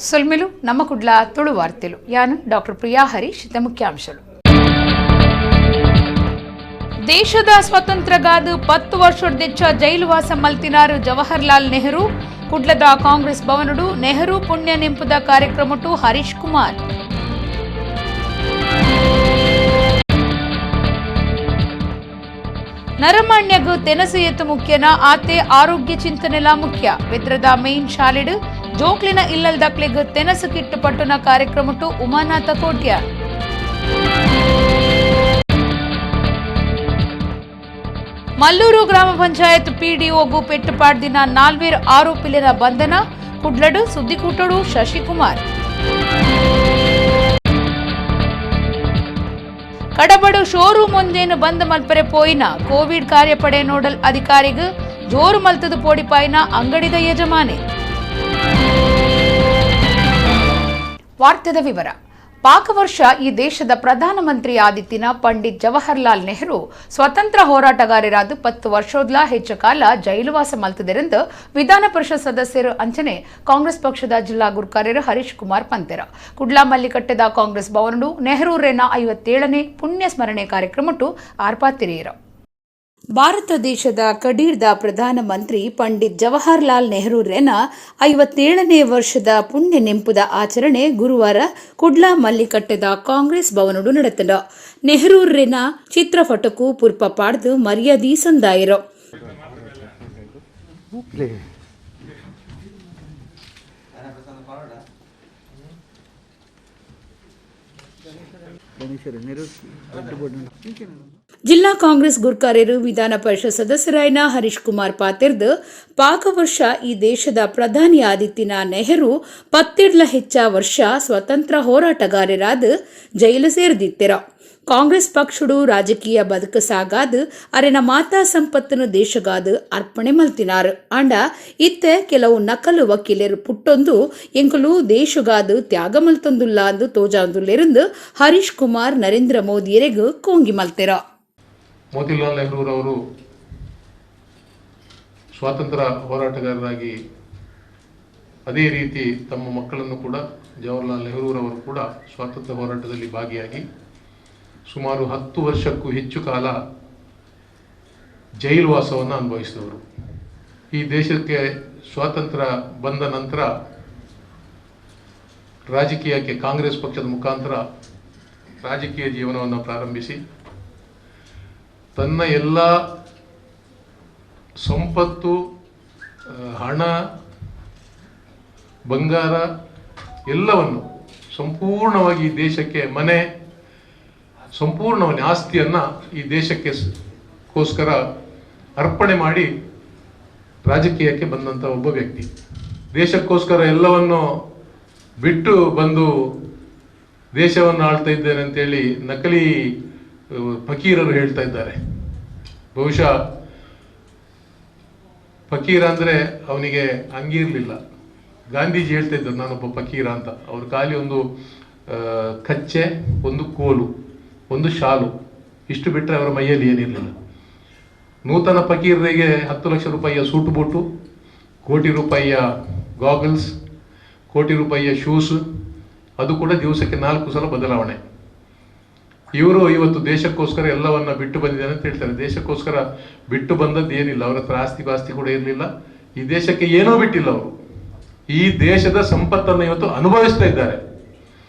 ಸೊಲ್ಮೆಲು ನಮ್ಮ ಕುಡ್ಲ ತುಳು ವಾರ್ತೆಲು. ಯಾನು ಡಾಕ್ಟರ್ ಪ್ರಿಯಾ ಹರೀಶ್. ಮುಖ್ಯಾಂಶಗಳು. ದೇಶದ ಸ್ವಾತಂತ್ರ್ಯಗಾದ 10 ವರ್ಷದೆಚ್ಚ ಜೈಲುವಾಸ ಮಲ್ತಿನಾರು ಜವಾಹರ್ಲಾಲ್ ನೆಹರು. ಕುಡ್ಲದ ಕಾಂಗ್ರೆಸ್ ಭವನಡು ನೆಹರು ಪುಣ್ಯ ನೆಂಪುದ ಕಾರ್ಯಕ್ರಮಟು ಹರೀಶ್ ಕುಮಾರ್. ನರಮಾಣ್ಯಗು ತೆನಸು ಎತ್ತು ಮುಖ್ಯನ ಆತೆ ಆರೋಗ್ಯ ಚಿಂತನೆಲ ಮುಖ್ಯ. ಬೆದ್ರದ ಮೇನ್ ಶಾಲೆಡು ಜೋಕ್ಲಿನ ಇಲ್ಲಲ್ ದಕ್ಲೆಗ್ ತೆನಸು ಕಿಟ್ಟು ಪಟ್ಟುನ ಕಾರ್ಯಕ್ರಮಟು ಉಮಾನಾಥ ಕೋಟ್ಯ. ಮಲ್ಲೂರು ಗ್ರಾಮ ಪಂಚಾಯತ್ ಪಿಡಿಒಗು ಪೆಟ್ಟುಪಾಡ್ದಿನ ನಾಲ್ವೇರು ಆರೋಪಿಲಿನ ಬಂಧನ. ಕುಡ್ಲಡು ಸುದ್ದಿಕೂಟಡು ಶಶಿಕುಮಾರ್. ಕಡಬಡು ಶೋರೂಮ್ ಒಂದೇನು ಬಂದ್ ಮಲ್ಪರೆ ಪೋಯಿನ ಕೋವಿಡ್ ಕಾರ್ಯಪಡೆ ನೋಡಲ್ ಅಧಿಕಾರಿಗ್ ಜೋರು ಮಲ್ತದು ಪೋಡಿಪಾಯಿನ ಅಂಗಡಿದ ಯಜಮಾನೆ. ವಾರ್ತೆದ ವಿವರ. ಪಾಕ ವರ್ಷ ಈ ದೇಶದ ಪ್ರಧಾನಮಂತ್ರಿ ಆದಿತ್ತಿನ ಪಂಡಿತ್ ಜವಾಹರ್ಲಾಲ್ ನೆಹರು ಸ್ವತಂತ್ರ ಹೋರಾಟಗಾರರಾದ 10 ವರ್ಷೋದ್ಲ ಹೆಚ್ಚು ಕಾಲ ಜೈಲುವಾಸ ಮಲ್ತದರೆಂದು ವಿಧಾನ ಪರಿಷತ್ ಸದಸ್ಯರು ಅಂಚನೆ ಕಾಂಗ್ರೆಸ್ ಪಕ್ಷದ ಜಿಲ್ಲಾ ಗುರ್ಕಾರ್ಯರು ಹರೀಶ್ ಕುಮಾರ್ ಪಂತೆರ. ಕುಡ್ಲಾ ಮಲ್ಲಿಕಟ್ಟೆದ ಕಾಂಗ್ರೆಸ್ ಭವನಡು ನೆಹರು ರೇನ 57ನೇ ಪುಣ್ಯ ಸ್ಮರಣೆ ಕಾರ್ಯಕ್ರಮಟ್ಟು ಆರ್ಪಾತಿರಿಯರು. ಭಾರತ ದೇಶದ ಕಡೀರ್ದ ಪ್ರಧಾನಮಂತ್ರಿ ಪಂಡಿತ್ ಜವಾಹರ್ಲಾಲ್ ನೆಹರು ರೇನ 57ನೇ ವರ್ಷದ ಪುಣ್ಯ ನೆಂಪುದ ಆಚರಣೆ ಗುರುವಾರ ಕುಡ್ಲಾ ಮಲ್ಲಿಕಟ್ಟೆದ ಕಾಂಗ್ರೆಸ್ ಭವನಡು ನಡೆತಂಡ. ನೆಹರು ರೇನ ಚಿತ್ರಫಟಕು ಪುರ್ಪ ಪಾಡ್ದು ಮರ್ಯಾದಿ ಸಂದಾಯರು. ಜಿಲ್ಲಾ ಕಾಂಗ್ರೆಸ್ ಗುರ್ಕಾರ್ಯರು ವಿಧಾನ ಪರಿಷತ್ ಸದಸ್ಯರಾಯನ ಹರೀಶ್ ಕುಮಾರ್ ಪಾತಿರ್ದು ಪಾಕ ವರ್ಷ ಈ ದೇಶದ ಪ್ರಧಾನಿ ಆದಿತ್ತಿನ ನೆಹರು 10 ಹೆಚ್ಚ ವರ್ಷ ಸ್ವತಂತ್ರ ಹೋರಾಟಗಾರರಾದ ಜೈಲು ಸೇರಿದಿತ್ತೆರ. ಕಾಂಗ್ರೆಸ್ ಪಕ್ಷಡು ರಾಜಕೀಯ ಬದುಕು ಸಾಗಾದ ಅರೆನ ಮಾತಾ ಸಂಪತ್ತನ್ನು ದೇಶಗಾದ ಅರ್ಪಣೆ ಮಲ್ತಿನಾರು. ಆಂಡ ಇತ್ತೆ ಕೆಲವು ನಕಲು ವಕೀಲರು ಪುಟ್ಟೊಂದು ಎಂಕುಲು ದೇಶಗಾದ ತ್ಯಾಗ ಮಲ್ತೊಂದುಲ್ಲ ಅಂದು ತೋಜಾಂದುಲ್ಲೆರಂದು ಹರೀಶ್ ಕುಮಾರ್ ನರೇಂದ್ರ ಮೋದಿಯರೆಗು ಕೋಂಗಿ ಮಲ್ತೆರ. ಮೋತಿಲಾಲ್ ನೆಹರೂರವರು ಸ್ವಾತಂತ್ರ್ಯ ಹೋರಾಟಗಾರರಾಗಿ ಅದೇ ರೀತಿ ತಮ್ಮ ಮಕ್ಕಳನ್ನು ಕೂಡ ಜವಾಹರ್ಲಾಲ್ ನೆಹರೂರವರು ಕೂಡ ಸ್ವಾತಂತ್ರ್ಯ ಹೋರಾಟದಲ್ಲಿ ಭಾಗಿಯಾಗಿ ಸುಮಾರು 10 ವರ್ಷಕ್ಕೂ ಹೆಚ್ಚು ಕಾಲ ಜೈಲುವಾಸವನ್ನು ಅನುಭವಿಸಿದವರು. ಈ ದೇಶಕ್ಕೆ ಸ್ವಾತಂತ್ರ್ಯ ಬಂದ ನಂತರ ರಾಜಕೀಯಕ್ಕೆ ಕಾಂಗ್ರೆಸ್ ಪಕ್ಷದ ಮುಖಾಂತರ ರಾಜಕೀಯ ಜೀವನವನ್ನು ಪ್ರಾರಂಭಿಸಿ ತನ್ನ ಎಲ್ಲ ಸಂಪತ್ತು, ಹಣ, ಬಂಗಾರ ಎಲ್ಲವನ್ನು ಸಂಪೂರ್ಣವಾಗಿ ಈ ದೇಶಕ್ಕೆ, ಮನೆ ಸಂಪೂರ್ಣವಾಗಿ ಆಸ್ತಿಯನ್ನು ಈ ದೇಶಕ್ಕೆ ಗೋಸ್ಕರ ಅರ್ಪಣೆ ಮಾಡಿ ರಾಜಕೀಯಕ್ಕೆ ಬಂದಂಥ ಒಬ್ಬ ವ್ಯಕ್ತಿ. ದೇಶಕ್ಕೋಸ್ಕರ ಎಲ್ಲವನ್ನು ಬಿಟ್ಟು ಬಂದು ದೇಶವನ್ನು ಆಳ್ತಾ ಇದ್ದೇನೆ ಅಂತೇಳಿ ನಕಲಿ ಫಕೀರರು ಹೇಳ್ತಾ ಇದ್ದಾರೆ. ಬಹುಶಃ ಫಕೀರ ಅಂದರೆ ಅವನಿಗೆ ಅಂಗಿ ಇರಲಿಲ್ಲ. ಗಾಂಧೀಜಿ ಹೇಳ್ತಾ ಇದ್ದರು ನಾನೊಬ್ಬ ಫಕೀರ ಅಂತ. ಅವ್ರ ಖಾಲಿ ಒಂದು ಕಚ್ಚೆ, ಒಂದು ಕೋಲು, ಒಂದು ಶಾಲು, ಇಷ್ಟು ಬಿಟ್ಟರೆ ಅವರ ಮೈಯಲ್ಲಿ ಏನಿರಲಿಲ್ಲ. ನೂತನ ಫಕೀರರಿಗೆ 10 ಲಕ್ಷ ರೂಪಾಯಿಯ ಸೂಟು ಬೂಟು, ಕೋಟಿ ರೂಪಾಯಿಯ ಗಾಗಲ್ಸ್, ಕೋಟಿ ರೂಪಾಯಿಯ ಶೂಸ್, ಅದು ಕೂಡ ದಿವಸಕ್ಕೆ 4 ಸಲ ಬದಲಾವಣೆ. ಇವರು ಇವತ್ತು ದೇಶಕ್ಕೋಸ್ಕರ ಎಲ್ಲವನ್ನ ಬಿಟ್ಟು ಬಂದಿದ್ದಾನೆ ಅಂತ ಹೇಳ್ತಾರೆ. ದೇಶಕ್ಕೋಸ್ಕರ ಬಿಟ್ಟು ಬಂದದ್ದು ಏನಿಲ್ಲ. ಅವರ ಹತ್ರ ಆಸ್ತಿ ಪಾಸ್ತಿ ಕೂಡ ಇರಲಿಲ್ಲ. ಈ ದೇಶಕ್ಕೆ ಏನೂ ಬಿಟ್ಟಿಲ್ಲ ಅವರು. ಈ ದೇಶದ ಸಂಪತ್ತನ್ನು ಇವತ್ತು ಅನುಭವಿಸ್ತಾ ಇದ್ದಾರೆ.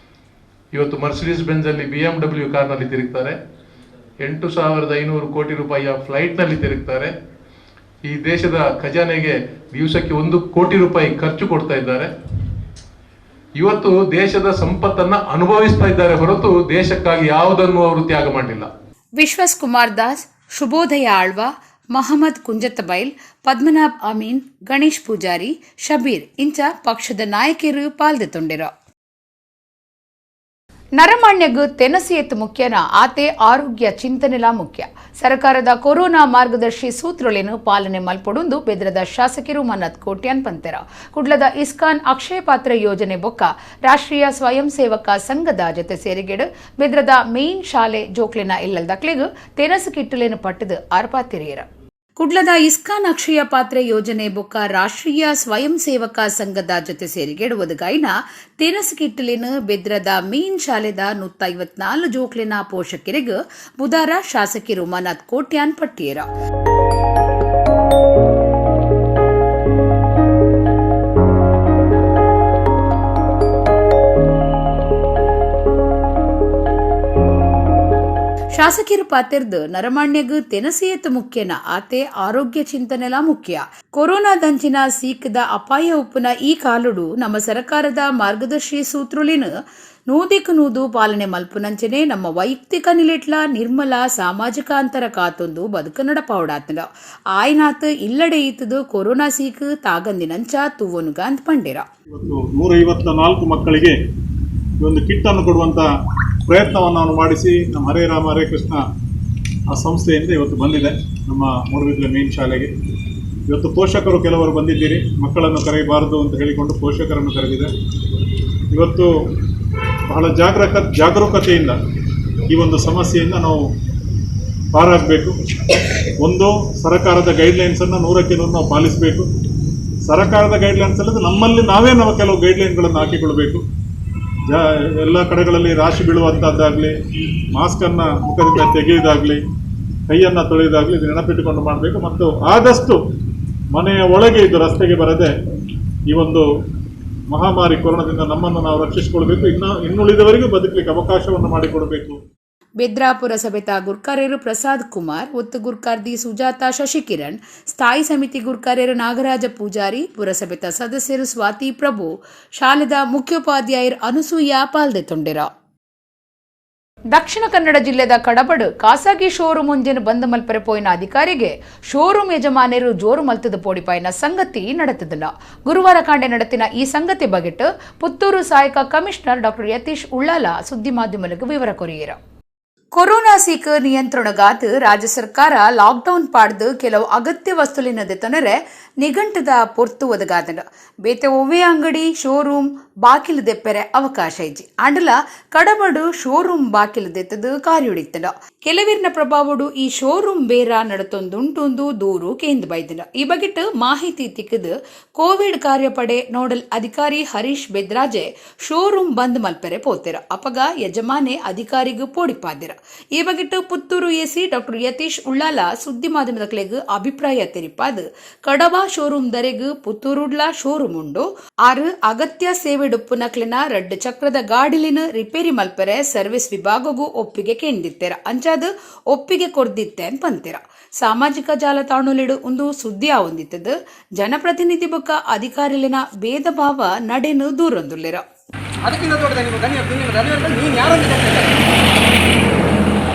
ಇವತ್ತು ಮರ್ಸಿಡೀಸ್ ಬೆಂಜಲ್ಲಿ, BMW ಕಾರ್ನಲ್ಲಿ ತಿರುಗ್ತಾರೆ. 8,500 ಕೋಟಿ ರೂಪಾಯಿಯ ಫ್ಲೈಟ್ನಲ್ಲಿ ತಿರುಗ್ತಾರೆ. ಈ ದೇಶದ ಖಜಾನೆಗೆ ದಿವಸಕ್ಕೆ 1 ಕೋಟಿ ರೂಪಾಯಿ ಖರ್ಚು ಕೊಡ್ತಾ ಇದ್ದಾರೆ. ಇವತ್ತು ದೇಶದ ಸಂಪತ್ತನ್ನ ಅನುಭವಿಸ್ತಾ ಇದ್ದಾರೆ ಹೊರತು ದೇಶಕ್ಕಾಗಿ ಯಾವುದನ್ನು ಅವರು ತ್ಯಾಗ ಮಾಡಲಿಲ್ಲ. ವಿಶ್ವಾಸ್ ಕುಮಾರ್ ದಾಸ್, ಶುಭೋದಯ ಆಳ್ವ, ಮಹಮ್ಮದ್ ಕುಂಜತ್ತಬೈಲ್, ಪದ್ಮನಾಭ್ ಅಮೀನ್, ಗಣೇಶ್ ಪೂಜಾರಿ, ಶಬೀರ್ ಇಂಚ ಪಕ್ಷದ ನಾಯಕರು ಪಾಲ್ದೆತೊಂಡಿರು. ನರಮಾಣ್ಯಗು ತೆನಸು ಎತ್ತು ಮುಖ್ಯನ ಆತೆ ಆರೋಗ್ಯ ಚಿಂತನೆಲ ಮುಖ್ಯ. ಸರ್ಕಾರದ ಕೊರೋನಾ ಮಾರ್ಗದರ್ಶಿ ಸೂತ್ರಗಳನ್ನು ಪಾಲನೆ ಮಲ್ಪೊಡುಂದು ಬೆದ್ರದ ಶಾಸಕರು ಮನ್ನತ್ ಕೋಟ್ಯಾನ್ ಪಂತೆರ. ಕುಡ್ಲದ ಇಸ್ಕಾನ್ ಅಕ್ಷಯ ಪಾತ್ರ ಯೋಜನೆ ಬೊಕ್ಕ ರಾಷ್ಟ್ರೀಯ ಸ್ವಯಂ ಸೇವಕ ಸಂಘದ ಜೊತೆ ಸೇರಿಗೆಡು ಬೆದ್ರದ ಮೇನ್ ಶಾಲೆ ಜೋಕ್ಲಿನ ಇಲ್ಲಲ್ದಕ್ಲೆಗ್ ತೆನಸು ಕಿಟ್ಟುಲೇನು ಪಟ್ಟದು ಆರ್ಪಾತಿರಿಯರ. ಕುಡ್ಲದ ಇಸ್ಕಾನ್ ಅಕ್ಷಯ ಪಾತ್ರೆ ಯೋಜನೆ ಬೊಕ್ಕ ರಾಷ್ಟ್ರೀಯ ಸ್ವಯಂ ಸೇವಕ ಸಂಘದ ಜೊತೆ ಸೇರಿಗೆ ಒದಗಾಯಿನ ತೆನಸ್ ಕಿಟ್ಟಲಿನ ಬೆದ್ರದ ಮೀನ್ ಶಾಲೆದ 154 ಜೋಕ್ಲಿನ ಪೋಷಕರಿಗೆ ಬುಧಾರ ಶಾಸಕಿ ಉಮಾನಾಥ್ ಕೋಟ್ಯಾನ್ ಪಟ್ಟಿಯರ. ಶಾಸಕಿರು ಪಾತೆರ್ದು ನರಮಾಣ್ಯಗ್ ತೆನಸೆಯತ್ ಮುಖ್ಯನ ಆತೆ ಆರೋಗ್ಯ ಚಿಂತನೆಲ ಮುಖ್ಯ. ಕೊರೋನಾದಂಚಿನ ಸೀಕದ ಅಪಾಯ ಉಪ್ಪುನ ಈ ಕಾಲುಡು ನಮ್ಮ ಸರ್ಕಾರದ ಮಾರ್ಗದರ್ಶಿ ಸೂತ್ರುಲಿನ ನೂದಿಕ್ ನೂದು ಪಾಲನೆ ಮಲ್ಪುನಂಚನೆ ನಮ್ಮ ವೈಯಕ್ತಿಕ ನಿಲೆಟ್ಲ ನಿರ್ಮಲ ಸಾಮಾಜಿಕ ಅಂತರ ಕಾತೊಂದು ಬದುಕು ನಡಪಾವಡಾತನ ಆಯ್ನಾತ್ ಇಲ್ಲಡೆ ಈತದು ಕೊರೋನಾ ಸೀಕ್ ತಾಗಂದಿನಂಚ ತುವನುಗಾಂತ್ ಪಂಡಿರ. ಇವತ್ತು 154 ಮಕ್ಕಳಿಗೆ ಈ ಒಂದು ಕಿಟ್ಟನ್ನು ಕೊಡುವಂಥ ಪ್ರಯತ್ನವನ್ನು ನಾವು ಮಾಡಿಸಿ ನಮ್ಮ ಹರೇ ರಾಮ ಹರೇ ಕೃಷ್ಣ ಆ ಸಂಸ್ಥೆಯಿಂದ ಇವತ್ತು ಬಂದಿದೆ ನಮ್ಮ ಮೂಡುಬಿದಿರೆ ಮೇನ್ ಶಾಲೆಗೆ. ಇವತ್ತು ಪೋಷಕರು ಕೆಲವರು ಬಂದಿದ್ದೀರಿ, ಮಕ್ಕಳನ್ನು ಕರೆಯಬಾರದು ಅಂತ ಹೇಳಿಕೊಂಡು ಪೋಷಕರನ್ನು ಕರೆದಿದೆ. ಇವತ್ತು ಬಹಳ ಜಾಗರೂಕತೆಯಿಂದ ಈ ಒಂದು ಸಮಸ್ಯೆಯಿಂದ ನಾವು ಪಾರಾಗಬೇಕು. ಒಂದು ಸರಕಾರದ ಗೈಡ್ಲೈನ್ಸನ್ನು 100ಕ್ಕೆ 100 ನಾವು ಪಾಲಿಸಬೇಕು. ಸರಕಾರದ ಗೈಡ್ಲೈನ್ಸ್ ಅಲ್ಲದೆ ನಮ್ಮಲ್ಲಿ ನಾವೇ ನಾವು ಕೆಲವು ಗೈಡ್ಲೈನ್ಗಳನ್ನು ಹಾಕಿಕೊಳ್ಬೇಕು. ಎಲ್ಲ ಕಡೆಗಳಲ್ಲಿ ರಾಶಿ ಬೀಳುವಂಥದ್ದಾಗಲಿ, ಮಾಸ್ಕನ್ನು ಮುಖದಿಂದ ತೆಗೆಯುವುದಾಗಲಿ, ಕೈಯನ್ನು ತೊಳೆಯುವುದಾಗಲಿ ಇದು ನೆನಪಿಟ್ಟುಕೊಂಡು ಮಾಡಬೇಕು. ಮತ್ತು ಆದಷ್ಟು ಮನೆಯ ಒಳಗೆ ಇದು ರಸ್ತೆಗೆ ಬರದೆ ಈ ಒಂದು ಮಹಾಮಾರಿ ಕೊರೋನಾದಿಂದ ನಮ್ಮನ್ನು ನಾವು ರಕ್ಷಿಸಿಕೊಳ್ಬೇಕು. ಇನ್ನುಳಿದವರಿಗೂ ಬದುಕಲಿಕ್ಕೆ ಅವಕಾಶವನ್ನು ಮಾಡಿಕೊಡಬೇಕು. ಬೆದ್ರಾ ಪುರಸಭೆತ ಗುರ್ಕಾರ್ಯರು ಪ್ರಸಾದ್ ಕುಮಾರ್, ಒತ್ತು ಗುರ್ಕಾರ್ದಿ ಸುಜಾತ ಶಶಿಕಿರಣ್, ಸ್ಥಾಯಿ ಸಮಿತಿ ಗುರ್ಕಾರ್ಯರು ನಾಗರಾಜ ಪೂಜಾರಿ, ಪುರಸಭೆತ ಸದಸ್ಯರು ಸ್ವಾತಿ ಪ್ರಭು, ಶಾಲೆದ ಮುಖ್ಯೋಪಾಧ್ಯಾಯರು ಅನುಸೂಯ ಪಾಲ್ದೆತೊಂಡಿರ. ದಕ್ಷಿಣ ಕನ್ನಡ ಜಿಲ್ಲೆದ ಕಡಬಡು ಖಾಸಗಿ ಶೋರೂಮ್ ಒಂಜೆನ್ ಬಂದ್ ಮಲ್ಪರೆ ಪೋಯಿನ ಅಧಿಕಾರಿಗೆ ಶೋರೂಮ್ ಯಜಮಾನರು ಜೋರು ಮಲ್ತದ ಪೋಡಿಪಾಯಿನ ಸಂಗತಿ ನಡೆತದಿಲ್ಲ. ಗುರುವಾರ ಕಾಂಡೆ ನಡೆತಿನ ಈ ಸಂಗತಿ ಬಗೆಟ್ ಪುತ್ತೂರು ಸಹಾಯಕ ಕಮಿಷನರ್ ಡಾಕ್ಟರ್ ಯತೀಶ್ ಉಳ್ಳಾಲ ಸುದ್ದಿ ಮಾಧ್ಯಮలకు ವಿವರ ಕೊರಿಯರ. ಕೊರೋನಾ ಸೀಕ್ ನಿಯಂತ್ರಣಗಾತ್ ರಾಜ್ಯ ಸರ್ಕಾರ ಲಾಕ್ಡೌನ್ ಪಾಡ್ದು ಕೆಲವು ಅಗತ್ಯ ವಸ್ತುಲಿನ ದೆತೊನರೆ ನಿಘಂಟದ ಪೊರ್ತು ಒದಗಾದನು. ಬೇತೆ ಒವ್ವೇ ಅಂಗಡಿ ಶೋರೂಮ್ ಬಾಕಿಲು ದೆಪ್ಪೆರೆ ಅವಕಾಶ ಇಜ್ಜಿ. ಆಂಡಲ ಕಡಬಡು ಶೋರೂಮ್ ಬಾಕಿಲು ದೆತ್ತದು ಕಾರ್ಯುಡಿತ್ತನು. ಕೆಲವಿರ್ನ ಪ್ರಭಾವಡು ಈ ಶೋರೂಮ್ ಬೇರ ನಡತೊಂದುಂಟುಂದು ದೂರು ಕೇಂದ್ರ ಬೈದನು. ಈ ಬಗೆಟ್ ಮಾಹಿತಿ ತಿಕ್ಕದು ಕೋವಿಡ್ ಕಾರ್ಯಪಡೆ ನೋಡಲ್ ಅಧಿಕಾರಿ ಹರೀಶ್ ಬೆದ್ರಾಜೆ ಶೋರೂಮ್ ಬಂದ್ ಮಲ್ಪೆರೆ ಪೋತೆರ. ಅಪಗ ಯಜಮಾನೆ ಅಧಿಕಾರಿಗೂ ಪೋಡಿಪಾದಿರ. ಈ ಬಗೆಟ್ ಪುತ್ತೂರು ಎಸಿ ಡಾಕ್ಟರ್ ಯತೀಶ್ ಉಳ್ಳಾಲ ಸುದ್ದಿ ಮಾಧ್ಯಮದ ಕ್ಲೆಗ್ ಅಭಿಪ್ರಾಯ ತೆರಿಪಾದ್ ಕಡಬ ಶೋರೂಮ್ ದರೆಗ್ ಪುತ್ತೂರುಡ್ಲ ಶೋರೂಮ್ ಉಂಡು. ಆರು ಅಗತ್ಯ ಸೇವೆ ಡುಪ್ಪುನಕ್ಲಿನ ರಡ್ಡು ಚಕ್ರದ ಗಾಡಿಲಿನ ರಿಪೇರಿ ಮಲ್ಪೆರೆ ಸರ್ವಿಸ್ ವಿಭಾಗಗೂ ಒಪ್ಪಿಗೆ ಕೇಂದಿತ್ತೆರ. ಅಂಚಾದ ಒಪ್ಪಿಗೆ ಕೊರ್ದಿತ್ತೆ ಪಂತಿರ. ಸಾಮಾಜಿಕ ಜಾಲತಾಣಲಿಡು ಒಂದು ಸುದ್ದಿ ಆವೊಂದಿತ್ತದು. ಜನಪ್ರತಿನಿಧಿ ಬೊಕ್ಕ ಅಧಿಕಾರಿಲಿನ ಭೇದ ಭಾವ ನಡೆನು ದೂರೊಂದುಲ್ಲೆರ. ಅದಕ್ಕಿಂತ ದೊಡ್ಡದ ನಿಮ್ಮ ದನಿಯ ನಿಮ್ಮ ದನಿಯವರುಗಳು ನೀನು ಯಾರಂತ ಕೇಳ್ತಾ ಇದ್ದಾರೆ.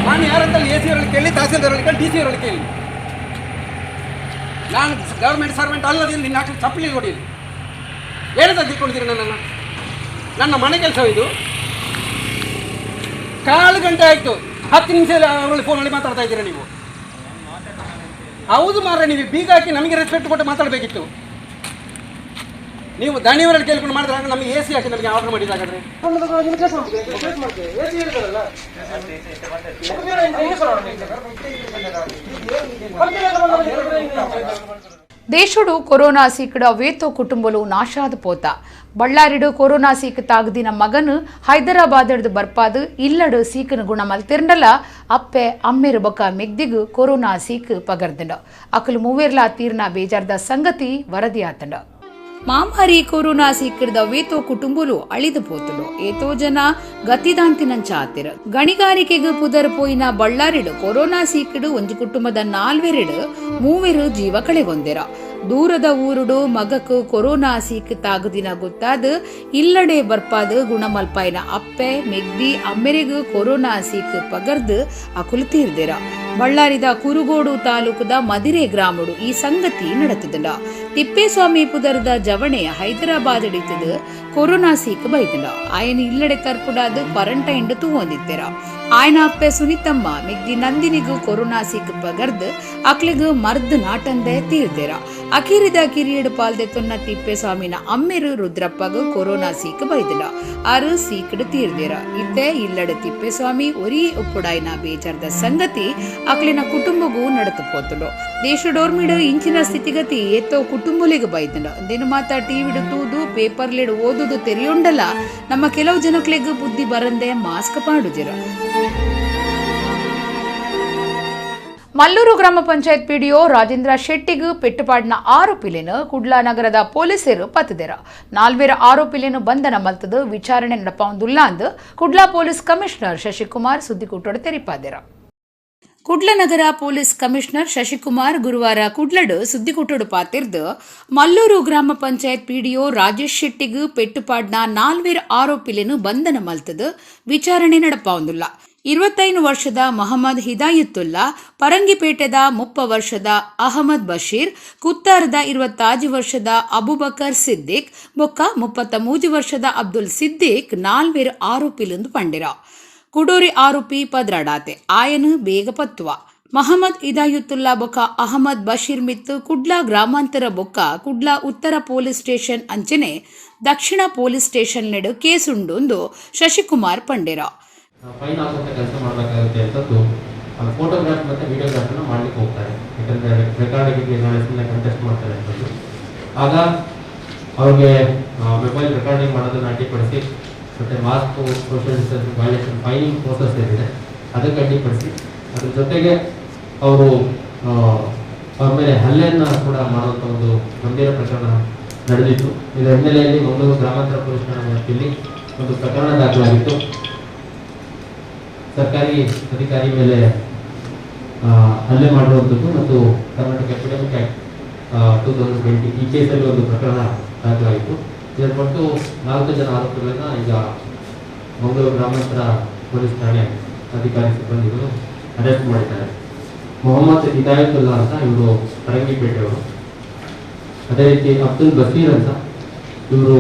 ನಾನು ಯಾರಂತ ಎ ಸಿ ಅವರಲ್ಲಿ ಕೇಳಿ, ತಹಸೀಲ್ದಾರ್ ಅವರಲ್ಲಿ ಕೇಳಿ, ಡಿ ಸಿ ಅವರಲ್ಲಿ ಕೇಳಿ. ನಾನು ಗೌರ್ಮೆಂಟ್ ಸರ್ವೆಂಟ್ ಅಲ್ಲದೆ ನಿನ್ನ ಹಾಕಿ ಚಪ್ಪಲಿ ಹೊಡೀಲಿ. ಏನಂತ ತಿಳ್ಕೊಂಡಿದ್ದೀರಿ ನನ್ನನ್ನು? ನನ್ನ ಮನೆ ಕೆಲಸ ಇದು. ಕಾಲು ಗಂಟೆ ಆಯಿತು, 10 ನಿಮಿಷ ಅವರಲ್ಲಿ ಫೋನಲ್ಲಿ ಮಾತಾಡ್ತಾ ಇದ್ದೀರಾ ನೀವು. ಹೌದು ಮಾರ್ರೆ, ನೀವು ಬೀಗ ಹಾಕಿ ನಮಗೆ ರೆಸ್ಪೆಕ್ಟ್ ಕೊಟ್ಟು ಮಾತಾಡಬೇಕಿತ್ತು. ನೀವು ದಣಿಯವರಲ್ಲಿ ಕೇಳ್ಕೊಂಡು ಮಾಡಿದ್ರೆ ನಮಗೆ ಎ ಸಿ ಹಾಕಿ ನಮಗೆ ಆರ್ಡರ್ ಮಾಡಿದಾಗಾದ್ರೆ ದೇಶಡು ಕೊರೋನಾ ಸೀಕಡ ವೇತೋ ಕುಟುಂಬಲು ನಾಶಾದ ಪೋತ. ಬಳ್ಳಾರಿಡು ಕೊರೋನಾ ಸೀಕ್ ತಾಗದಿನ ಮಗನು ಹೈದರಾಬಾದ್ ಬರ್ಪಾದು ಇಲ್ಲಡು ಸೀಕನ ಗುಣ ಮಲ್ತಿರಂಡಲ ಅಪ್ಪೆ ಅಮ್ಮೆರು ಬೊಕ್ಕ ಮೆಗ್ದಿಗು ಕೊರೋನಾ ಸೀಕ್ ಪಗರ್ದಂಡ. ಅಕಲು ಮೂವೇರ್ಲಾ ತೀರ್ನ ಬೇಜಾರ್ದ ಸಂಗತಿ ವರದಿ ಆತಂಡ. ಮಾಮಾರಿ ಕೊರೋನಾ ಸೀಕಿಡ್ದ ವೇತೋ ಕುಟುಂಬಲು ಅಳಿದು ಪೋತುಂಡು. ಏತೋ ಜನ ಗತಿದಾಂತಿನಂಚ ಆತಿರ. ಗಣಿಗಾರಿಕೆಗೆ ಪುದರ್ ಪೋಯಿನ ಬಳ್ಳಾರಿಡು ಕೊರೋನಾ ಸೀಕಿಡು ಒಂಜಿ ಕುಟುಂಬದ ನಾಲ್ವೆರಿಡು ಮೂವೆರು ಜೀವ ಕಳೆಗೊಂದಿರ. ದೂರದ ಊರುಡು ಮಗಕು ಕೊರೋನಾ ಸೀಕ್ ತಾಗುದಿನ ಗೊತ್ತಾದ ಇಲ್ಲಡೆ ಬರ್ಪಾದ ಗುಣಮಲ್ಪಾಯಿನ ಅಪ್ಪೆ ಮೆಗ್ದಿ ಅಮ್ಮೆರೆಗು ಕೊರೋನಾ ಸೀಕ್ ಪಗರ್ದು ಅಕುಲು ತೀರ್ದಿರ. ಬಳ್ಳಾರಿದ ಕುರುಗೋಡು ತಾಲೂಕುದ ಮದಿರೆ ಗ್ರಾಮಡು ಈ ಸಂಗತಿ ನಡೆತದ. ತಿಪ್ಪೇಸ್ವಾಮಿ ಪುದರ್ದ ಜವಣೆ ಹೈದರಾಬಾದ್ ಹಿಡಿತದ ಕೊರೋನಾ ಸೀಕ್ ಬೈದಂಡ. ಆಯನ ಇಲ್ಲಡೆ ತರ್ಪುಡಾದ ಕ್ವಾರಂಟೈನ್ ತೂವೊಂದಿತ್ತೆರ. ಆಯನ ಅಪ್ಪೆ ಸುನಿತಮ್ಮ ಮೆಗ್ದಿ ನಂದಿನಿಗೂ ಕೊರೋನಾ ಸೀಕ್ ಪಗರ್ದು ಅಕ್ಲಿಗು ಮರ್ದ್ ನಾಟಂದೆ ತೀರ್ದೆರ. ಅಖೀರಿದ ಕಿರಿಯಡು ಪಾಲ್ದೆ ತೊನ್ನ ತಿಪ್ಪೇಸ್ವಾಮಿನ ಅಮ್ಮೆರು ರುದ್ರಪ್ಪಗ್ ಕೊರೋನಾ ಸೀಕ್ ಬೈದಿಲ್ಲ ಆರು ಸೀಕ್ಡ್ ತೀರ್ದಿರ. ಇತ್ತೆ ಇಲ್ಲಡ ತಿಪ್ಪೇಸ್ವಾಮಿ ಒರಿ ಉಪ್ಪುಡಾಯ್ನ ಬೇಜಾರ್ದ ಸಂಗತಿ ಅಕ್ಲಿನ ಕುಟುಂಬಗೂ ನಡತು ಪೋತುಂಡು. ದೇಶಡೋರ್ಮಿಡು ಇಂಚಿನ ಸ್ಥಿತಿಗತಿ ಏತೋ ಕುಟುಂಬಲಿಗೆ ಬೈದಂಡ. ದಿನ ಮಾತ ಟಿವಿಡು ತೂದು ಪೇಪರ್ಲಿಡು ಓದುದು ತೆರಿಯುಂಡಲ ನಮ್ಮ ಕೆಲವು ಜನಕ್ಲೆಗ್ ಬುದ್ಧಿ ಬರಂದೆ ಮಾಸ್ಕ್ ಪಾಡುಜಿರ. ಮಲ್ಲೂರು ಗ್ರಾಮ ಪಂಚಾಯತ್ ಪಿಡಿಒ ರಾಜೇಂದ್ರ ಶೆಟ್ಟಿಗೂ ಪೆಟ್ಟುಪಾಡಿನ ಆರೋಪಿಲೇನು ಕುಡ್ಲಾ ನಗರದ ಪೊಲೀಸರು ಪತ್ತದೆರ. ನಾಲ್ವೇರ ಆರೋಪಿಲೇನು ಬಂಧನ ಮಲ್ತದು ವಿಚಾರಣೆ ನಡಪಾವುದುಲ್ಲ ಅಂದು ಕುಡ್ಲಾ ಪೊಲೀಸ್ ಕಮಿಷನರ್ ಶಶಿಕುಮಾರ್ ಸುದ್ದಿಕೂಟೋಡು ತೆರಿಪಾದೆರ. ಕುಡ್ಲ ನಗರ ಪೊಲೀಸ್ ಕಮಿಷನರ್ ಶಶಿಕುಮಾರ್ ಗುರುವಾರ ಕುಡ್ಲಡು ಸುದ್ದಿಕೂಟೋಡು ಪಾತಿರ್ದು ಮಲ್ಲೂರು ಗ್ರಾಮ ಪಂಚಾಯತ್ ಪಿಡಿಒ ರಾಜೇಶ್ ಶೆಟ್ಟಿಗೂ ಪೆಟ್ಟುಪಾಡ್ನ ನಾಲ್ವೇರ ಆರೋಪಿಲೇನು ಬಂಧನ ಮಲ್ತದು ವಿಚಾರಣೆ ನಡಪಾವುದುಲ್ಲ. 25 ವರ್ಷದ ಮೊಹಮ್ಮದ್ ಹಿದಾಯತುಲ್ಲಾ, ಪರಂಗಿಪೇಟೆದ 30 ವರ್ಷದ ಅಹಮದ್ ಬಶೀರ್, ಕುತ್ತಾರದ 25 ವರ್ಷದ ಅಬುಬಕರ್ ಸಿದ್ದಿಕ್, ಬೊಕ್ಕ 33 ವರ್ಷದ ಅಬ್ದುಲ್ ಸಿದ್ದಿಕ್ ನಾಲ್ವೇರು ಆರೋಪಿಲೆಂದು ಪಂಡಿರ. ಕುಡೋರಿ ಆರೋಪಿ ಪದ್ರಾಡಾತೆ ಆಯನು ಬೇಗ ಪತ್ತುವ. ಮೊಹಮ್ಮದ್ ಹಿದಾಯತುಲ್ಲಾ ಬೊಕ್ಕ ಅಹಮದ್ ಬಶೀರ್ ಮಿತ್ತು ಕುಡ್ಲಾ ಗ್ರಾಮಾಂತರ ಬೊಕ್ಕ ಕುಡ್ಲಾ ಉತ್ತರ ಪೊಲೀಸ್ ಸ್ಟೇಷನ್ ಅಂಚನೆ ದಕ್ಷಿಣ ಪೊಲೀಸ್ ಸ್ಟೇಷನ್ ನೆಡು ಕೇಸುಂಡು ಶಶಿಕುಮಾರ್ ಪಂಡಿರ. ಫೈನ್ ಹಾಕುವಂಥ ಕೆಲಸ ಮಾಡಬೇಕಾಗುತ್ತೆ ಅಂತದ್ದು ಫೋಟೋಗ್ರಾಫ್ ಮತ್ತು ವಿಡಿಯೋಗ್ರಾಫನ್ನು ಮಾಡಲಿಕ್ಕೆ ಹೋಗ್ತಾರೆ. ಯಾಕಂದರೆ ರೆಕಾರ್ಡಿಂಗ್ ನಾಳೆ ಸುಮ್ಮನೆ ಕಂಟೆಸ್ಟ್ ಮಾಡ್ತಾರೆ ಅಂತದ್ದು. ಆಗ ಅವ್ರಿಗೆ ಮೊಬೈಲ್ ರೆಕಾರ್ಡಿಂಗ್ ಮಾಡೋದನ್ನು ಅಡ್ಡಿಪಡಿಸಿ ಮತ್ತು mask, social distance violation fining process ಏನಿದೆ ಅದಕ್ಕೆ ಅಡ್ಡಿಪಡಿಸಿ, ಅದ್ರ ಜೊತೆಗೆ ಅವರು ಅವ್ರ ಮೇಲೆ ಹಲ್ಲೆಯನ್ನು ಕೂಡ ಮಾಡುವಂಥ ಒಂದು ಗಂಭೀರ ಪ್ರಕರಣ ನಡೆದಿತ್ತು. ಇದರ ಹಿನ್ನೆಲೆಯಲ್ಲಿ ಮಂಗಳೂರು ಗ್ರಾಮಾಂತರ ಪೊಲೀಸ್ ಠಾಣಾ ವ್ಯಾಪ್ತಿಯಲ್ಲಿ ಒಂದು ಪ್ರಕರಣ ದಾಖಲಾಗಿತ್ತು. ಸರ್ಕಾರಿ ಅಧಿಕಾರಿ ಮೇಲೆ ಹಲ್ಲೆ ಮಾಡಿರುವಂಥದ್ದು ಮತ್ತು ಕರ್ನಾಟಕ ಎಪಿಡೆಮಿಕ್ ಆ್ಯಕ್ಟ್ 2020 ಈ ಕೇಸಲ್ಲಿ ಒಂದು ಪ್ರಕರಣ ದಾಖಲಾಗಿತ್ತು. ಇದರ ಒಟ್ಟು 4 ಜನ ಆರೋಪಿಗಳನ್ನು ಈಗ ಮಂಗಳೂರು ಗ್ರಾಮಾಂತರ ಪೊಲೀಸ್ ಠಾಣೆ ಅಧಿಕಾರಿ ಸಿಬ್ಬಂದಿಗಳು ಅರೆಸ್ಟ್ ಮಾಡಿದ್ದಾರೆ. ಮೊಹಮ್ಮದ್ ಹಿದಾಯತುಲ್ಲಾ ಅಂತ ಇವರು ಫರಂಗಿಪೇಟೆಯವರು. ಅದೇ ರೀತಿ ಅಬ್ದುಲ್ ಬಸೀರ್ ಅಂತ ಇವರು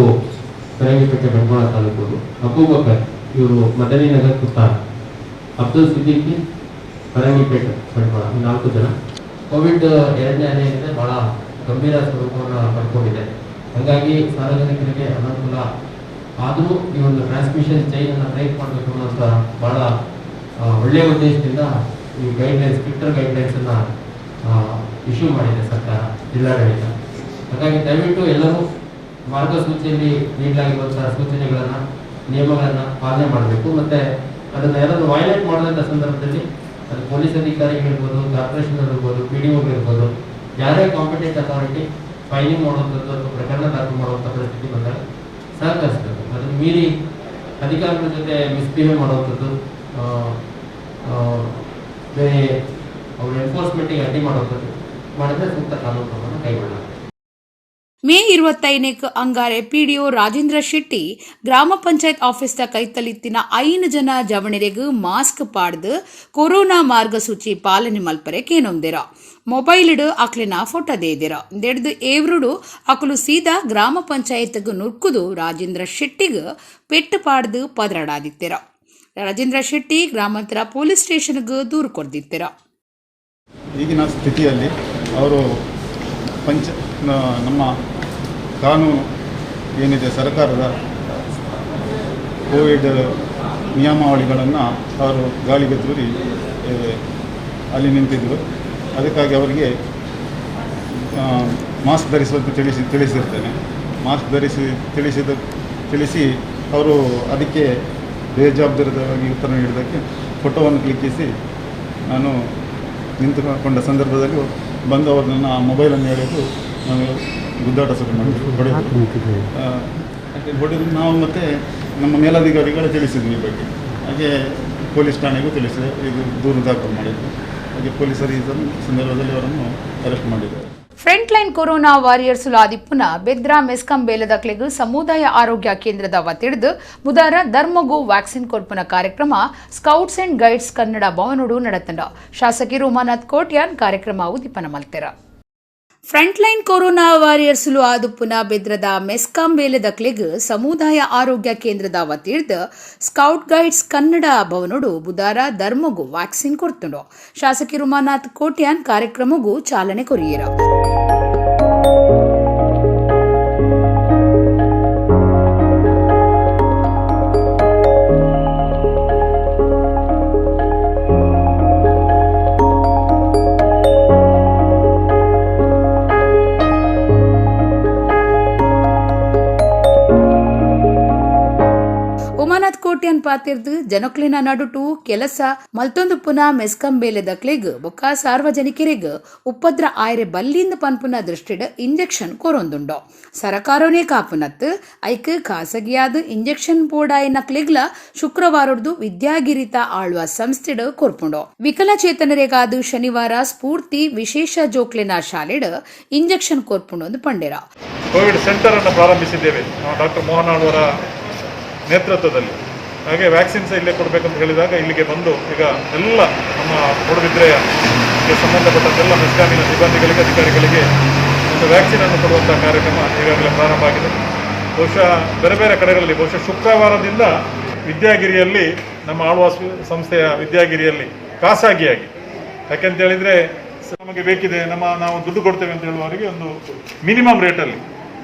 ಫರಂಗಿಪೇಟೆ ಬಂಟ್ವಾಳ ತಾಲೂಕು. ಅಬೂಬಕರ್ ಇವರು ಮದನಿ ನಗರ್ ಕುತ್ತಾರ್. ಅಬ್ದುಲ್ ಸಿದ್ದಿಕಿ ಫರಂಗಿಪೇಟೆ ಬಂಟ್ವಾಳ. ಈ 4 ಜನ. ಕೋವಿಡ್ ಎರಡನೇ ಅಲೆ ಏನಿದೆ ಬಹಳ ಗಂಭೀರ ಸ್ವರೂಪವನ್ನು ಪಡ್ಕೊಂಡಿದೆ. ಹಾಗಾಗಿ ಸಾರ್ವಜನಿಕರಿಗೆ ಅನಾನುಕೂಲ ಆದರೂ ಈ ಒಂದು ಟ್ರಾನ್ಸ್ಮಿಷನ್ ಚೈನನ್ನು ಬ್ರೇಕ್ ಮಾಡಬೇಕು ಅನ್ನೋಂಥ ಬಹಳ ಒಳ್ಳೆಯ ಉದ್ದೇಶದಿಂದ ಈ ಗೈಡ್ಲೈನ್ಸ್, ಸ್ಟ್ರಿಕ್ಟರ್ ಗೈಡ್ಲೈನ್ಸನ್ನು ಇಶ್ಯೂ ಮಾಡಿದೆ ಸರ್ಕಾರ, ಜಿಲ್ಲಾಡಳಿತ. ಹಾಗಾಗಿ ದಯವಿಟ್ಟು ಎಲ್ಲರೂ ಮಾರ್ಗಸೂಚಿಯಲ್ಲಿ ನೀಡಲಾಗಿರುವಂತಹ ಸೂಚನೆಗಳನ್ನು, ನಿಯಮಗಳನ್ನು ಪಾಲನೆ ಮಾಡಬೇಕು. ಮತ್ತು ಅದನ್ನು ಯಾರಾದರೂ ವೈಲೇಟ್ ಮಾಡಿದಂಥ ಸಂದರ್ಭದಲ್ಲಿ ಅದು ಪೊಲೀಸ್ ಅಧಿಕಾರಿಗಳಿರ್ಬೋದು, ಕಾರ್ಪೊರೇಷನ್ ಇರ್ಬೋದು, ಪಿ ಡಿ ಒಗಳಿರ್ಬೋದು, ಯಾರೇ competent authority fining ಮಾಡುವಂಥದ್ದು ಅಥವಾ ಪ್ರಕರಣ ದಾಖಲು ಮಾಡುವಂಥ ಪರಿಸ್ಥಿತಿ ಬಂದಾಗ ಸಹಕರಿಸಬೇಕು. ಅದನ್ನು ಮೀರಿ ಅಧಿಕಾರಿಗಳ ಜೊತೆ ಮಿಸ್ಬಿಹೇವ್ ಮಾಡುವಂಥದ್ದು, ಬೇರೆ ಅವ್ರ ಎನ್ಫೋರ್ಸ್ಮೆಂಟಿಗೆ ಅಡ್ಡಿ ಮಾಡುವಂಥದ್ದು ಮಾಡಿದರೆ ಸೂಕ್ತ ಕಾನೂನು ಕ್ರಮವನ್ನು ಕೈಗೊಳ್ಳಲಾಗುತ್ತೆ. ಮೇ 25 ಅಂಗಾರೆ ಪಿಡಿಒ ರಾಜೇಂದ್ರ ಶೆಟ್ಟಿ ಗ್ರಾಮ ಪಂಚಾಯತ್ ಆಫೀಸ್ದ ಕೈತಲಿತ್ತಿನ 5 ಜನ ಜವಣಿರೆಗ್ ಮಾಸ್ಕ್ ಪಾಡ್ದು ಕೊರೋನಾ ಮಾರ್ಗಸೂಚಿ ಪಾಲನೆ ಮಲ್ಪರೆ ಕೇನೊಂದಿರ. ಮೊಬೈಲ್ಡ್ ಅಕ್ಲಿನ ಫೋಟೋ ದೇದಿರ. ದೆಡ್ದು ಏವ್ರುಡು ಅಕಲು ಸೀದಾ ಗ್ರಾಮ ಪಂಚಾಯತ್ಗ್ ನುರ್ಕುದು ರಾಜೇಂದ್ರ ಶೆಟ್ಟಿಗ್ ಪೆಟ್ಟು ಪಾಡ್ದು ಪದರಡಾದಿತ್ತಿರ. ರಾಜೇಂದ್ರ ಶೆಟ್ಟಿ ಗ್ರಾಮಾಂತರ ಪೊಲೀಸ್ ಸ್ಟೇಷನ್ಗ್ ದೂರು ಕೊರ್ದಿತ್ತಿರ. ಈಗಿನ ಸ್ಥಿತಿಯಲ್ಲಿ ಅವರು ನಮ್ಮ ಕಾನೂನು ಏನಿದೆ ಸರ್ಕಾರದ ಕೋವಿಡ್ ನಿಯಮಾವಳಿಗಳನ್ನು ಅವರು ಗಾಳಿಗೆ ತೂರಿ ಅಲ್ಲಿ ನಿಂತಿದ್ದರು. ಅದಕ್ಕಾಗಿ ಅವರಿಗೆ ಮಾಸ್ಕ್ ಧರಿಸುವಂತೆ ತಿಳಿಸಿರ್ತೇನೆ. ಮಾಸ್ಕ್ ಧರಿಸಿ ತಿಳಿಸಿ ಅವರು ಅದಕ್ಕೆ ಬೇಜವಾಬ್ದಾರಿತವಾಗಿ ಉತ್ತರ ನೀಡಿದ್ದಕ್ಕೆ ಫೋಟೋವನ್ನು ಕ್ಲಿಕ್ಕಿಸಿ ನಾನು ನಿಂತುಕೊಂಡ ಸಂದರ್ಭದಲ್ಲಿ ಬಂದು ಅವರು ನನ್ನ ಮೊಬೈಲನ್ನು ಎಳೆದು ನಾನು ಗುದ್ದಾಟ ಶುರು ಮಾಡಿದರು, ಹೊಡೆದರು. ಹೊಡೆದು ನಾವು ಮತ್ತು ನಮ್ಮ ಮೇಲಧಿಕಾರಿಗಳು ತಿಳಿಸಿದ್ವಿ ಈ ಬಗ್ಗೆ. ಹಾಗೆ ಪೊಲೀಸ್ ಠಾಣೆಗೂ ತಿಳಿಸಿದೆ, ಇದು ದೂರು ದಾಖಲು ಮಾಡಿದ್ವಿ. ಹಾಗೆ ಪೊಲೀಸರು ಈ ಸಂದರ್ಭದಲ್ಲಿ ಅವರನ್ನು ಅರೆಸ್ಟ್ ಮಾಡಿದ್ದಾರೆ. Front line corona warriors ಆದಿಪ್ಪುನ Bedra MESCOM ಬೇಲದಕ್ಲೆಗ್ ಸಮುದಾಯ ಆರೋಗ್ಯ ಕೇಂದ್ರದ ವತಿಡ್ದು ಬುಧಾರ ಧರ್ಮಗು ವ್ಯಾಕ್ಸಿನ್ ಕೊರ್ಪುನ ಕಾರ್ಯಕ್ರಮ scouts and guides Kannada ಭವನೋಡು ನಡತಂಡ. ಶಾಸಕಿ ರೋಮಾನಾಥ್ ಕೋಟ್ಯಾನ್ ಕಾರ್ಯಕ್ರಮ ಉದ್ದೀಪನ ಮಲ್ತೆರ. Front line corona ವಾರಿಯರ್ಸ್ಲು ಆದುಪ್ಪುನ ಬೆದ್ರದ ಮೆಸ್ಕಾಂ ಬೇಲೆದಕ್ಲೆಗ್ ಸಮುದಾಯ ಆರೋಗ್ಯ ಕೇಂದ್ರದ ವತಿಡ್ದು ಸ್ಕೌಟ್ ಗೈಡ್ಸ್ ಕನ್ನಡ ಭವನೋಡು ಬುಧಾರ ಧರ್ಮಗು ವ್ಯಾಕ್ಸಿನ್ ಕೊರ್ತುಂಡು. ಶಾಸಕಿ ರುಮಾನಾಥ್ ಕೋಟ್ಯಾನ್ ಕಾರ್ಯಕ್ರಮಗೂ ಚಾಲನೆ ಕೊರಿಯರ. ವಿಶ್ವನಾಥ್ ಕೋಟ್ಯಾನ್ ಪಾತಿರ್ದು ಜನಕ್ಲಿನ ನಡುಟು ಕೆಲಸ ಮಲ್ತೊಂದು ಪುನ ಮೆಸ್ಕಂಬೇಲೆ ದಕ್ಲೆಗ್ ಬೊಕ್ಕ ಸಾರ್ವಜನಿಕರಿಗ್ ಉಪದ್ರ ಆಯ್ರೆ ಬಲ್ಲಿಂದ ಪನ್ಪುನ ದೃಷ್ಟಿಡ್ ಇಂಜೆಕ್ಷನ್ ಕೊರೊಂದುಂಡು. ಸರಕಾರನೇ ಕಾಪುನತ್ ಐಕ್ ಖಾಸಗಿಯಾದ ಇಂಜೆಕ್ಷನ್ ಬೋಡಾಯಿನಕ್ಲೆಗ್ಲ ಶುಕ್ರವಾರೊಡ್ದು ವಿದ್ಯಾಗಿರಿತ ಆಳ್ವ ಸಂಸ್ಥೆಡ್ ಕೊರ್ಪುಂಡು. ವಿಕಲಚೇತನರಿಗಾದ ಶನಿವಾರ ಸ್ಫೂರ್ತಿ ವಿಶೇಷ ಜೋಕ್ಲೆನ ಶಾಲೆಡ್ ಇಂಜೆಕ್ಷನ್ ಕೊರ್ಪುಂಡು ಅಂದ್ ಪಂಡೆರ. ಕೋವಿಡ್ ಸೆಂಟರ್ ಅನ್ನು ಪ್ರಾರಂಭಿಸಿದ್ದೇವೆ ನಾವು ಡಾಕ್ಟರ್ ಮೋಹನ್ ಆಳ್ವರ ನೇತೃತ್ವದಲ್ಲಿ. ಹಾಗೆ ವ್ಯಾಕ್ಸಿನ್ ಸಹ ಇಲ್ಲೇ ಕೊಡಬೇಕಂತ ಹೇಳಿದಾಗ ಇಲ್ಲಿಗೆ ಬಂದು ಈಗ ಎಲ್ಲ ನಮ್ಮ ಮೂಡುಬಿದ್ರೆಯ ಸಂಬಂಧಪಟ್ಟಂತೆಲ್ಲ ಮೆಸ್ಕಾಮಿನ ಸಿಬ್ಬಂದಿಗಳಿಗೆ, ಅಧಿಕಾರಿಗಳಿಗೆ ಒಂದು ವ್ಯಾಕ್ಸಿನ್ ಅನ್ನು ಕೊಡುವಂಥ ಕಾರ್ಯಕ್ರಮ ಈಗಾಗಲೇ ಪ್ರಾರಂಭ ಆಗಿದೆ. ಬಹುಶಃ ಬೇರೆ ಬೇರೆ ಕಡೆಗಳಲ್ಲಿ ಬಹುಶಃ ಶುಕ್ರವಾರದಿಂದ ವಿದ್ಯಾಗಿರಿಯಲ್ಲಿ, ನಮ್ಮ ಆಳ್ವಾಸ್ ಸಂಸ್ಥೆಯ ವಿದ್ಯಾಗಿರಿಯಲ್ಲಿ ಖಾಸಗಿಯಾಗಿ, ಯಾಕೆಂತ ಹೇಳಿದರೆ ನಮಗೆ ಬೇಕಿದೆ, ನಾವು ದುಡ್ಡು ಕೊಡ್ತೇವೆ ಅಂತ ಹೇಳುವವರಿಗೆ ಒಂದು ಮಿನಿಮಮ್ ರೇಟಲ್ಲಿ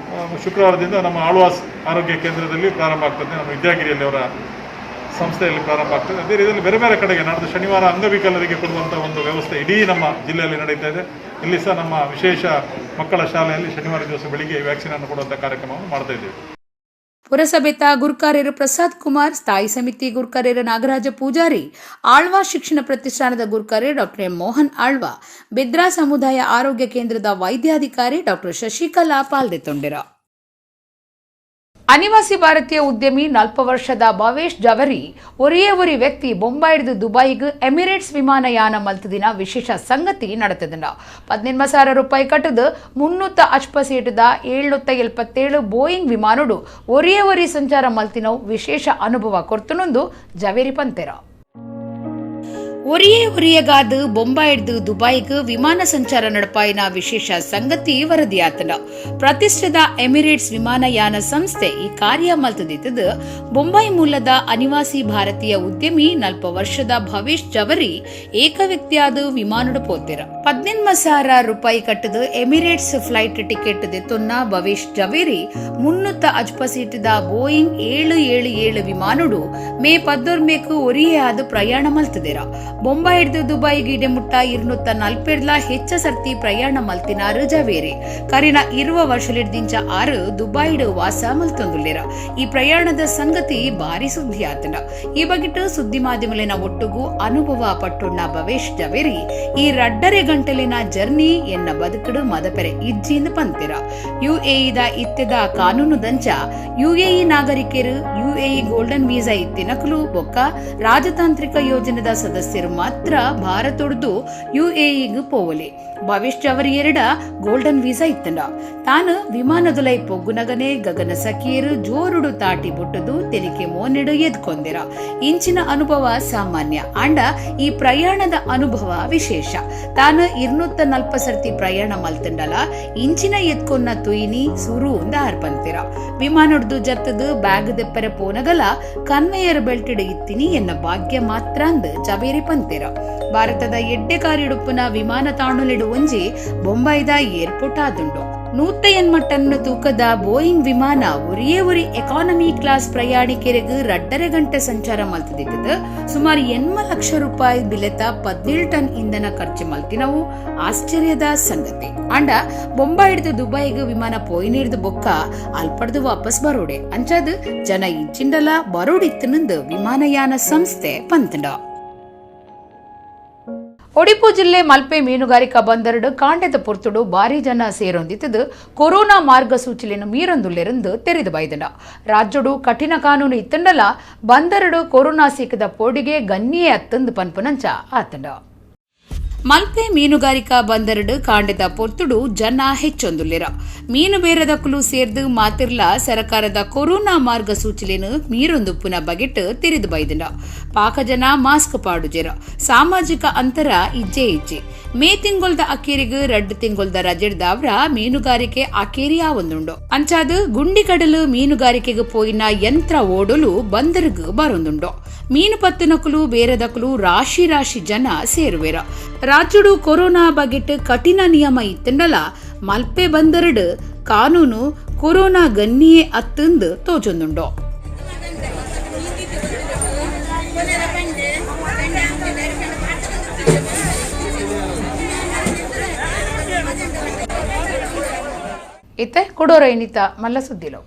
ಶುಕ್ರವಾರದಿಂದ ನಮ್ಮ ಆಳ್ವಾಸ್ ಆರೋಗ್ಯ ಕೇಂದ್ರದಲ್ಲಿ ಪ್ರಾರಂಭ ಆಗ್ತದೆ, ನಮ್ಮ ವಿದ್ಯಾಗಿರಿಯಲ್ಲಿ ಅವರ ಸಂಸ್ಥೆಯಲ್ಲಿ ಪ್ರಾರಂಭ ಆಗ್ತದೆ. ಅದೇ ರೀತಿಯಲ್ಲಿ ಬೇರೆ ಬೇರೆ ಕಡೆಗೆ ನಾಡ್ದು ಶನಿವಾರ ಅಂಗವಿಕಲರಿಗೆ ಕೊಡುವಂಥ ಒಂದು ವ್ಯವಸ್ಥೆ ಇಡೀ ನಮ್ಮ ಜಿಲ್ಲೆಯಲ್ಲಿ ನಡೀತಾ ಇದೆ. ಇಲ್ಲಿ ಸಹ ನಮ್ಮ ವಿಶೇಷ ಮಕ್ಕಳ ಶಾಲೆಯಲ್ಲಿ ಶನಿವಾರ ದಿವಸ ಬೆಳಿಗ್ಗೆ ವ್ಯಾಕ್ಸಿನ್ ಅನ್ನು ಕೊಡುವಂಥ ಕಾರ್ಯಕ್ರಮವನ್ನು ಮಾಡ್ತಾ ಇದ್ದೇವೆ. ಪುರಸಭೆತ ಗುರ್ಕಾರ್ಯರು ಪ್ರಸಾದ್ ಕುಮಾರ್, ಸ್ಥಾಯಿ ಸಮಿತಿ ಗುರ್ಕಾರ್ಯರು ನಾಗರಾಜ ಪೂಜಾರಿ, ಆಳ್ವಾ ಶಿಕ್ಷಣ ಪ್ರತಿಷ್ಠಾನದ ಗುರ್ಕಾರ್ಯರು ಡಾಕ್ಟರ್ ಎಂ ಮೋಹನ್ ಆಳ್ವಾ, ಬೆದ್ರಾ ಸಮುದಾಯ ಆರೋಗ್ಯ ಕೇಂದ್ರದ ವೈದ್ಯಾಧಿಕಾರಿ ಡಾಕ್ಟರ್ ಶಶಿಕಲಾ ಪಾಲ್ದೆತ್ತೊಂಡೆರ. ಅನಿವಾಸಿ ಭಾರತೀಯ ಉದ್ಯಮಿ 40 ವರ್ಷದ ಭವೇಶ್ ಜವರಿ ಒರಿಯೇ ಒರಿ ವ್ಯಕ್ತಿ ಬೊಂಬಾಯಿಡ್ದು ದುಬೈಗ್ ಎಮಿರೇಟ್ಸ್ ವಿಮಾನಯಾನ ಮಲ್ತದಿನ ವಿಶೇಷ ಸಂಗತಿ ನಡೆತದ. 18,000 ರೂಪಾಯಿ ಕಟ್ಟದು 350 ಸೀಟದ 777 ಬೋಯಿಂಗ್ ವಿಮಾನಡು ಒರಿಯೇ ಒರಿ ಸಂಚಾರ ಮಲ್ತಿನವು ವಿಶೇಷ ಅನುಭವ ಕೊರ್ತುನೊಂದು ಜವೇರಿ ಪಂತೆರ. ಒರಿಯೇ ಒರಿಯಗಾದ ಬೊಂಬಾಯಿಡ್ದು ದುಬೈಗ್ ವಿಮಾನ ಸಂಚಾರ ನಡಪಾಯಿನ ವಿಶೇಷ ಸಂಗತಿ ವರದಿಯಾತನ. ಪ್ರತಿಷ್ಠಿತ ಎಮಿರೇಟ್ಸ್ ವಿಮಾನಯಾನ ಸಂಸ್ಥೆ ಈ ಕಾರ್ಯ ಮಲ್ತದಿತ್ತದು. ಬೊಂಬಾಯಿ ಮೂಲದ ಅನಿವಾಸಿ ಭಾರತೀಯ ಉದ್ಯಮಿ 40 ವರ್ಷದ ಭವೇಶ್ ಜವರಿ ಏಕ ವ್ಯಕ್ತಿಯಾದ ವಿಮಾನಡು ಪೋತೆರ. 18,000 ರೂಪಾಯಿ ಕಟ್ಟದು ಎಮಿರೇಟ್ಸ್ ಫ್ಲೈಟ್ ಟಿಕೆಟ್ ದೆತ್ತೊನ್ನ ಭವೇಶ್ ಜವೇರಿ 350 ಸೀಟದ ಬೋಯಿಂಗ್ 777 ವಿಮಾನಡು ಮೇ 11ಮೇಕು ಒರಿಯೇ ಆದ ಪ್ರಯಾಣ ಮಲ್ತದಿರ. ಬೊಂಬಾಯಿಡ್ದು ದುಬೈಗೆ ಇಡೆಮುಟ್ಟ 247ಲ ಹೆಚ್ಚ ಸರ್ತಿ ಪ್ರಯಾಣ ಮಲ್ತಿನಾರು ಜವೇರಿ. ಕರಿನ 20 ವರ್ಷಲಿಡ್ದಿಂಚ ಆರು ದುಬೈಡ್ ವಾಸ ಮಲ್ತೊಂದುಲ್ಲೆರ. ಈ ಪ್ರಯಾಣದ ಸಂಗತಿ ಭಾರಿ ಸುದ್ದಿ ಆತನ. ಈ ಬಗೆಟ್ ಸುದ್ದಿ ಮಾಧ್ಯಮಲಿನ ಒಟ್ಟುಗು ಅನುಭವ ಪಟ್ಟುಣ್ಣ ಭವೇಶ್ ಜವೇರಿ ಈ 2.5 ಗಂಟೆಲಿನ ಜರ್ನಿ ಎನ್ನ ಬದುಕಡು ಮದಪೆರೆ ಇಜ್ಜಿಂದ ಪಂತಿರ. ಯುಎಇದ ಇತ್ತೆದ ಕಾನೂನು ದಂಚ ಯುಎಇ ನಾಗರಿಕರು, ಯುಎಇ ಗೋಲ್ಡನ್ ವೀಸಾ ಇತ್ತಿನಕಲು ಬೊಕ್ಕ ರಾಜತಾಂತ್ರಿಕ ಯೋಜನೆದ ಸದಸ್ಯರು ಮಾತ್ರ ಭಾರತೊಡ್ದು ಯುಎಇಗ್ ಪೋವಲಿ. ಭವಿಷ್ಯ ಅವರು ಎರಡ ಗೋಲ್ಡನ್ ವೀಸಾ ಇತ್ತಂಡ. ತಾನು ವಿಮಾನದುಲೈ ಪೊಗ್ಗುನಗನೆ ಗಗನ ಸಖಿಯರು ಜೋರುಡು ತಾಟಿ ಬುಟ್ಟದು ತೆಲಿಕೆ ಮೋನೆಡು ಎದ್ಕೊಂದಿರ. ಇಂಚಿನ ಅನುಭವ ಸಾಮಾನ್ಯ, ಆಂಡ ಈ ಪ್ರಯಾಣದ ಅನುಭವ ವಿಶೇಷ. ತಾನು 240 ಸರ್ತಿ ಪ್ರಯಾಣ ಮಲ್ತಂಡಲ ಇಂಚಿನ ಎದ್ಕೊನ್ನ ತುಯಿನಿ ಸುರು ಉಂದ ಆರ್ಪಂತಿರ. ವಿಮಾನೊಡ್ದು ಜತ್ತದು ಬ್ಯಾಗ್ ದೆಪ್ಪರೆ ಪೋನಗಲ ಕನ್ವೆಯರ್ ಬೆಲ್ಟೆಡ್ ಇತ್ತಿನಿ ಎನ್ನ ಭಾಗ್ಯ ಮಾತ್ರ ಅಂದ್ ಜವೇರಿ ಪಂತಿರ. ಭಾರತದ ಎಡ್ಡೆಕಾರಿಡುಪ್ಪುನ ವಿಮಾನ ತಾಣುಲಿಡು ಒಂಜಿ ಬೊಂಬಾಯಿದ ಏರ್ಪೋರ್ಟ್ ಆದುಂಡು. 180 ಟನ್ ತೂಕದ ಬೋಯಿಂಗ್ ವಿಮಾನ ಒರಿಯೇ ಒರಿ ಎಕಾನಮಿ ಕ್ಲಾಸ್ ಪ್ರಯಾಣಿಕರಿಗೆ 2.5 ಗಂಟೆ ಸಂಚಾರ ಮಲ್ತದಿತ್ತದ. ಸುಮಾರು 80 ಲಕ್ಷ ರೂಪಾಯಿ ಬಿಲೆತ 17 ಟನ್ ಇಂಧನ ಖರ್ಚು ಮಲ್ತಿನವು ಆಶ್ಚರ್ಯದ ಸಂಗತಿ. ಅಂಡ ಬೊಂಬಾಯಿಡ್ದು ದುಬೈಗ್ ವಿಮಾನ ಪೋಯಿನಿಡ್ದು ಬೊಕ್ಕ ಅಲ್ಪಡ್ದು ವಾಪಸ್ ಬರೋಡೆ ಅಂಚಾದ್ ಜನ ಇಜ್ಜಿಂಡಲ ಬರೋಡಿತ್ತನಂದು ವಿಮಾನಯಾನ ಸಂಸ್ಥೆ ಪಂತಂಡ. ಒಡಿಪು ಜಿಲ್ಲೆ ಮಲ್ಪೆ ಮೀನುಗಾರಿಕಾ ಬಂದರಡು ಕಾಂಡೆದ ಪೊರ್ತುಡು ಭಾರಿ ಜನ ಸೇರೊಂದಿತ್ತದು ಕೊರೋನಾ ಮಾರ್ಗಸೂಚಿಯನ್ನು ಮೀರೊಂದುಲ್ಲೆರೆಂದು ತೆರೆದು ಬೈದಂಡ. ರಾಜ್ಯಡು ಕಠಿಣ ಕಾನೂನು ಇತ್ತಂಡಲ ಬಂದರಡು ಕೊರೋನಾ ಸೀಕದ ಪೋಡಿಗೆ ಗನ್ನಿಯೇ ಅತ್ತಂದು ಪನ್ಪುನಂಚ ಆತಂಡ. ಮಲ್ಪೆ ಮೀನುಗಾರಿಕಾ ಬಂದರಡು ಕಾಂಡೆದ ಪೊರ್ತುಡು ಜನ ಹೆಚ್ಚೊಂದುಲ್ಲೆರ. ಮೀನು ಬೇರದಕ್ಕಲು ಸೇರ್ದು ಮಾತಿರ್ಲ ಸರಕಾರದ ಕೊರೋನಾ ಮಾರ್ಗಸೂಚಿಲೇನು ಮೀರೊಂದುಪ್ಪುನ ಬಗೆಟ್ ತೆರೆದು ಬೈದಂಡ. ಪಾಕ ಜನ ಮಾಸ್ಕ್ ಪಾಡುಜೆರ, ಸಾಮಾಜಿಕ ಅಂತರ ಇಜ್ಜೆ ಇಜ್ಜೆ. ಮೇ ತಿಂಗೊಲ್ದ ಅಕೇರಿಗ್ 2 ತಿಂಗೊಲ್ದ ರಜೆಡ್ದಾವ್ರ ಮೀನುಗಾರಿಕೆ ಅಕೇರಿ ಆವೊಂದುಂಡು. ಅಂಚಾದ್ ಗುಂಡಿಕಡಲು ಮೀನುಗಾರಿಕೆಗೆ ಪೋಯಿನ ಯಂತ್ರ ಓಡಲು ಬಂದರ್ಗ್ ಬರೊಂದುಂಡು. ಮೀನು ಪತ್ತನಕುಲು ಬೇರದಕುಲು ರಾಶಿ ರಾಶಿ ಜನ ಸೇರುವೆರ. ರಾಜ್ಯಡು ಕೊರೋನಾ ಬಗೆಟ್ ಕಠಿಣ ನಿಯಮ ಇತ್ತಂಡಲ ಮಲ್ಪೆ ಬಂದರಡು ಕಾನೂನು ಕೊರೋನಾ ಗನ್ನಿಯೇ ಅತ್ತಂದು ತೋಜೊಂದುಂಡು. ಇತ್ತೆ ಕೊಡೋರ ಎನಿತ ಮಲ್ಲ ಸುದ್ದಿಲೋ.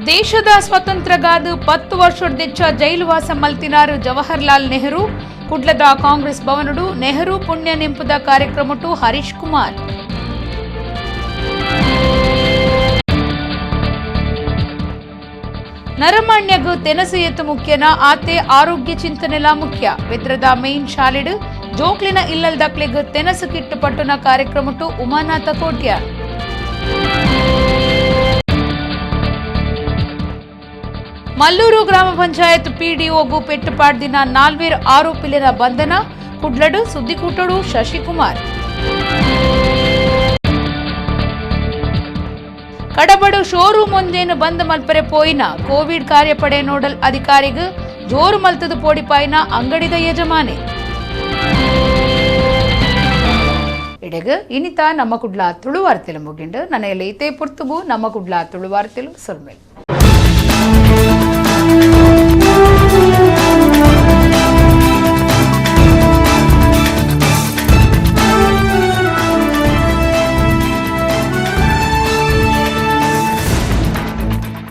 ದೇಶದ ಸ್ವಾತಂತ್ರ್ಯಗಾದ 10 ವರ್ಷದೆಚ್ಚ ಜೈಲುವಾಸ ಮಲ್ತಿನಾರು ಜವಾಹರ್ಲಾಲ್ ನೆಹರು. ಕುಡ್ಲದ ಕಾಂಗ್ರೆಸ್ ಭವನಡು ನೆಹರು ಪುಣ್ಯ ನೆಂಪುದ ಕಾರ್ಯಕ್ರಮಟು ಹರೀಶ್ ಕುಮಾರ್. ನರಮಾನ್ಯಗು ತೆನಸು ಎತ್ತು ಮುಖ್ಯನ ಆತೆ ಆರೋಗ್ಯ ಚಿಂತನೆಲ ಮುಖ್ಯ. ಬೆದ್ರದ ಮೇನ್ ಶಾಲೆಡು ಜೋಕ್ಲಿನ ಇಲ್ಲಲ್ ದಕ್ಲೆಗ್ ತೆನಸು ಕಿಟ್ಟು ಪಟ್ಟುನ ಕಾರ್ಯಕ್ರಮಟು ಉಮಾನಾಥ ಕೋಟ್ಯ. ಮಲ್ಲೂರು ಗ್ರಾಮ ಪಂಚಾಯತ್ ಪಿಡಿಒಗು ಪೆಟ್ಟುಪಾಡ್ದಿನ ನಾಲ್ವೇರು ಆರೋಪಿಲಿನ ಬಂಧನ. ಕುಡ್ಲಡು ಸುದ್ದಿಕೂಟಡು ಶಶಿಕುಮಾರ್. ಕಡಬಡು ಶೋರೂಮ್ ಒಂದೇನು ಬಂದ್ ಮಲ್ಪರೆ ಪೋಯಿನ ಕೋವಿಡ್ ಕಾರ್ಯಪಡೆ ನೋಡಲ್ ಅಧಿಕಾರಿಗ್ ಜೋರು ಮಲ್ತದು ಪೋಡಿಪಾಯಿನ ಅಂಗಡಿದ ಯಜಮಾನೆ. ಇಡೆಗ್ ಇನಿತ ನಮ್ಮ ಕುಡ್ಲ ತುಳುವಾರ್ತೆಲು ಮುಗಿಂಡು. ನನಯಲ್ಲಿ ಇತೇ ಪುರ್ತುಗು ನಮ್ಮ ಕುಡ್ಲ ತುಳುವಾರ್ತೆಲು ಸೊಲ್ಮೆಲ್.